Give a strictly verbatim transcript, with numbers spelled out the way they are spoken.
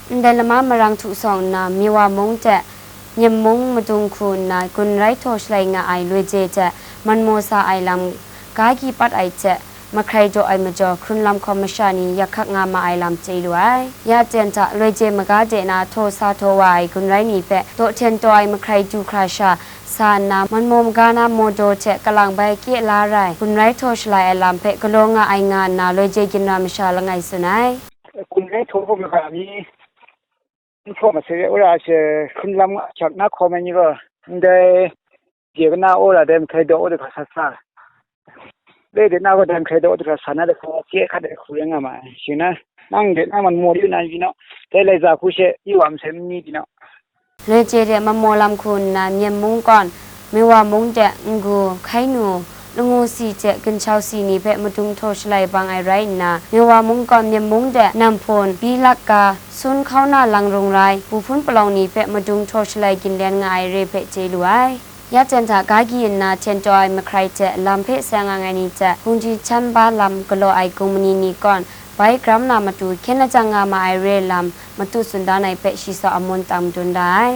Ndai lama marang htu sawng nna, Miwa mung hte Myem mung madung hku nna gun rai htaw shalai nga ai loi je hte man maw sa ai lam ga gyi pat ai hte, mahkrai daw ai majaw, hkrun lam hkawm masha ni yak hkak nga ma ai lam chye lu ai. Ya ten hta loi je maga de na htaw sa htaw wa ai gun rai ni hpe daw hten taw ai mahkrai du hkra sha sa nna, man maw maga na maw daw hte kalang bai kye la rai, gun rai htaw shalai ai lam hpe galaw nga ai nga nna, loi je ginra masha langai tsun ai. Gun rai htaw hkawm ai ga mi, n htaw masai re, wora she hkrun lam hkyak na hkawm ai ni gaw, ndai je kana wora dai mahkrai daw de hkra sa sa, le de na gaw dai mahkrai daw de hkra sa na de hkra, kye hkat de hku rai nga ma ai. Shi na, nang de na man maw yu na, binaw, dai lai za hku she, yu wa masai n ni, binaw. Loi je de man maw lam hku nna, Myem mung kawn, Miwa mung de Ngu, Hkainu, Langu si hte Ginchau si ni hpe madung htaw shalai bang ai rai nna, Miwa mung kawn Myem mung de Namhpun, Bilak ga, Sun Hkauna Langrung rai, Buhpun palawng ni hpe madung htaw shalai ginlen nga ai re hpe chye lu ai. Ya ten hta ga gyi nna hten taw ai mahkrai hte lam hpe seng ang ai ni hte hkungji htan ba lam galaw ai gung mani ni kawn, bai gram na matu hkyen lajang nga ma ai re lam matu tsun dan ai hpe shi saw amun tang madun da ai.